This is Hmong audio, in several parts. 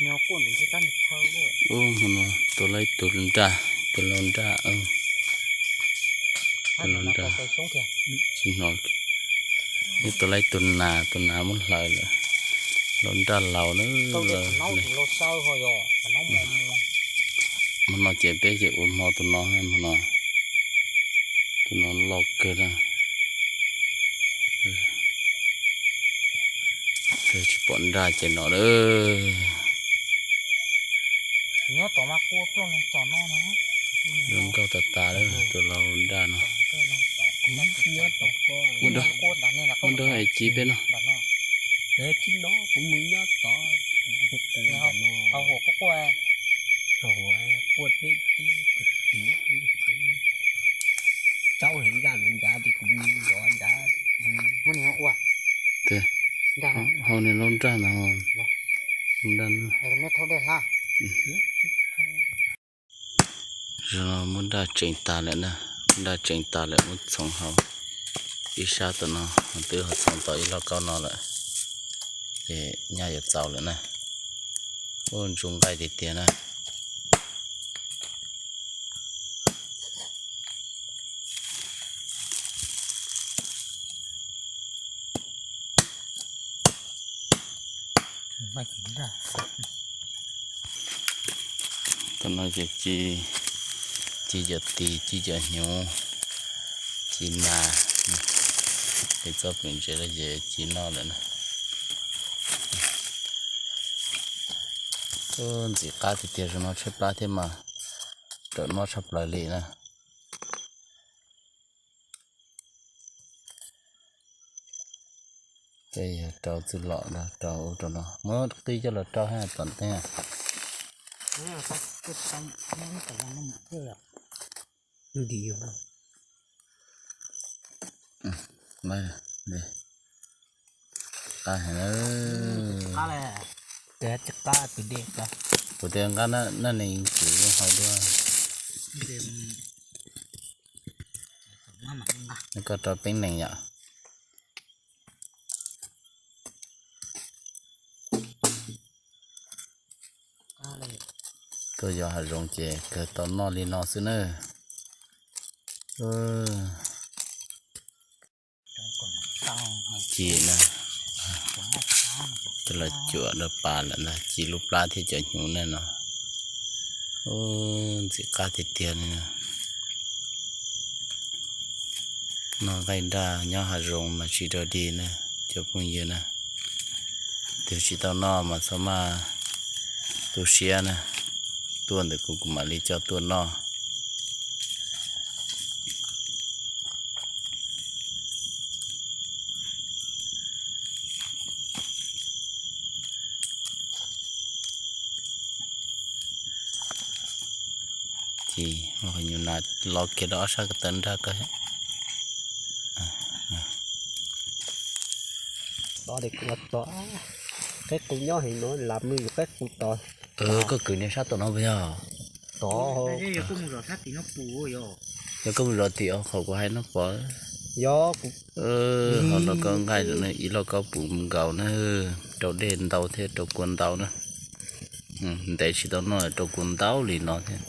Ub, hmo no tua lawm tus nraj, tus lau nraj, tus lau nraj. Tsis hnov, neb tua lawm tus nas, tus nas muab hlawv lawm. Lau nraj laus na. Hmo no ces peb ces ua hmo tus no, hmo no, tus no loj kawg na. Tsis pom nraj ces no lawm. Zoo nkauj tas tas lawm tus lau nraj no. Muab dawb es ci peb no. Hau niag lau nraj ntag. Zaum no muab nraj tseev tas lawm na, muab nraj tseev tas lawm muab txhoov hau. Ib sab tom no twb ho txhoov tau ib lauj kaub no lawm, ces nyaj yuav txaus lawm na. Ub, ntsuj nqaij tiag tiag na. Tam no ces ci, ci cov tis, ci cov hnyuv, ci nas, ces txoj pwm ntsev los ces ci noj lawm na. Ntxim qab tiag tiag, zaum no tshaib plab thiab mas raws noj tshaj plaws li na. Tej yog rau txwj lom no, rau ub rau no, muab qij coj los rau hab tom ntej. Qab heev na. Kuv tias nqa na, nej yeej tsis zoo hau dua. Koj rau teeb neeg yom. Tuaj yos hav zoov ces kawg tau noj li no xwb na. Ci na, coj los cuam rau pas lawm ntag, ci lub plab thiab cov hnyuv na no. Ub, ntxim qab tiag tiag li na. Noj nqaij nraj nyob hav zoov mas tsis dog dig na cov phooj ywg na. Tus tsis tau noj mas txhob maj tu siab na, tuaj ntawm kuv kuv mam li coj tuaj noj. Ces nyuj nas los kiag rau ob sab ko taw nraj ko. Qeb qus nyob heev no, lam mws yus qeb qus tod. Koj kwv niag sab tom no puas yog? Tod. Yog koj mus zov tim os, qhov kuv hais no pom. Yog, ho lauj kaub nqaij ib lauj kaub puv nkaus na, rau dej ntau thiab rau kua ntau na. Ntev tsis tau noj rau kua ntau li no thiab.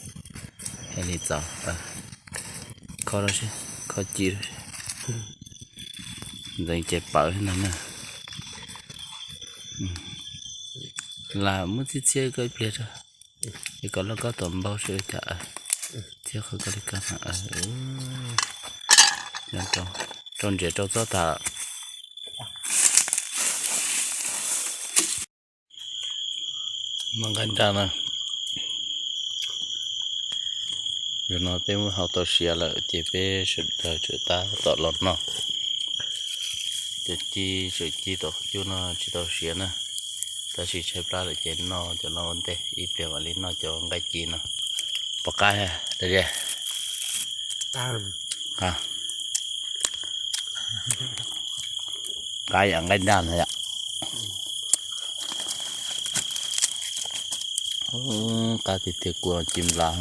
Hais li txaus, kho rau seb, kho ci rau seb. Ntxeev ces pawv thiab ntag na. Lam muab txib txhiab koj ib pliag tso, es kom lauj kaub tom npau seb ua cas. Txhiab qhov koj li koj na. Rau ntsev rau txob tas. Noj nqaij nraj na. Zaum no peb muab hau tau siav lawm ces peb sawv daws tseem tab tom los noj. Cov ci, tseem ci tom qhov cub no tsis tau siav na, tab sis tshaib plab lawm ces noj cov no ua ntej, ib pliag mam li noj cov nqaij ci no. Pom qab, qab yam nqaij nraj no yom. Qab tiag tiag, kua ci nplas,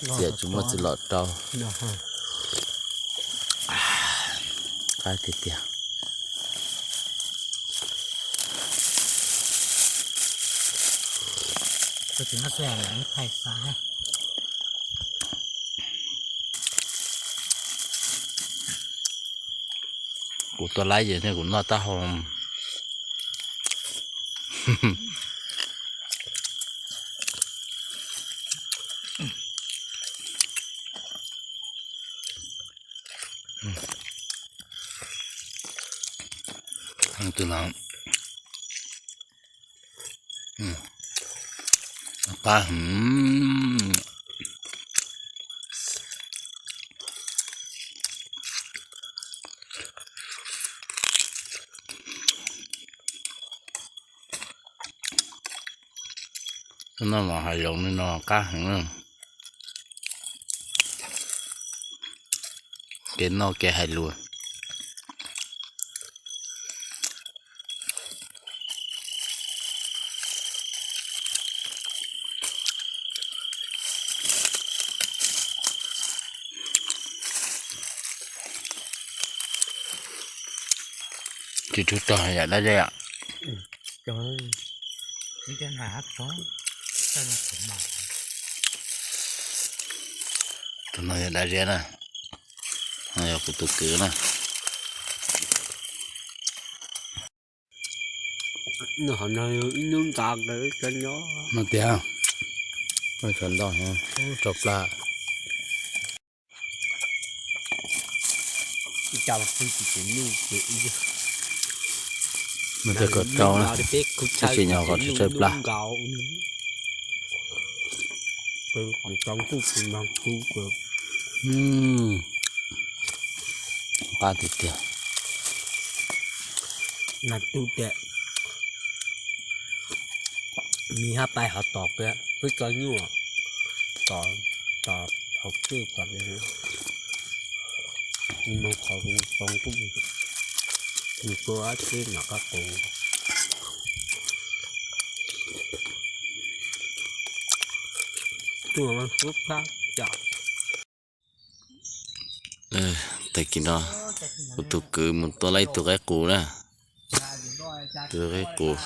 txias tsis muaj txiv lom rau. Qab tiag tiag. Kuv tua laib ces kuv noj taub hau. Tus no qab heev. Noj mas hav zoov li no qab heev. Kev noj kev hais lus. Tsis tshua rog yam dab zeb. Tus no yog dab zeb na, no yog kuv tus kwv na. No tiag, no tshav ntau, tsau plab. No tiag kom tsau na, tab sis nyuam qhuav tsau plab. Qab tiag tiag. Nag tub tias miv hab pais hov tom kiag peb tso nyuj tom, tom hauv txij tom, kuv moog qhov kuv too kuj, kuv tua dab tsi mam qab qus. Tuaj suab plab cam. Tag kis no kuv tus kwv mus tua laib ib tug qaib qus na. Tus qaib qus.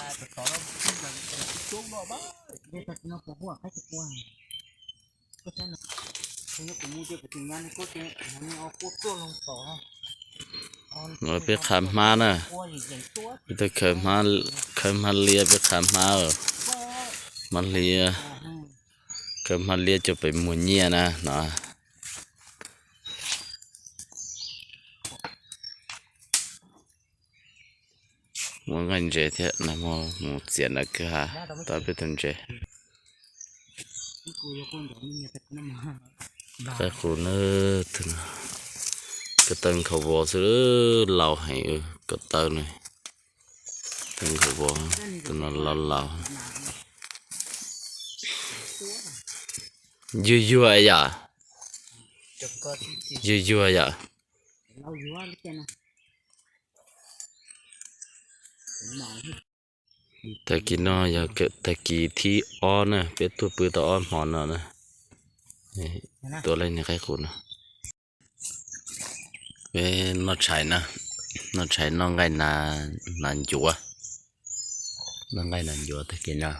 Peb qha hmab na, peb tau khawb hmab liab, peb qha hmab, hmab liab, khawb hmab liab coj pem muag nyiaj na no. Muaj nqaij ntses thiab, nag hmo mus txiav ntawm kwj ha tau peb tug ntses. Qaib qus na, ko taw nkhaus vos xwb, laus heev ko taw na. Taw nkhaus vos, tus no laus laus. Yuag yuag yom, yuag yuag yom. Tag kis no yog tag kis thib ob na, peb tuaj pw tau ob hmo no na. Tua laib niag qaib qus no. Peb noj tshais na, noj tshais noj nqaij nas ncuav, noj nqaij nas ncuav tag kis no.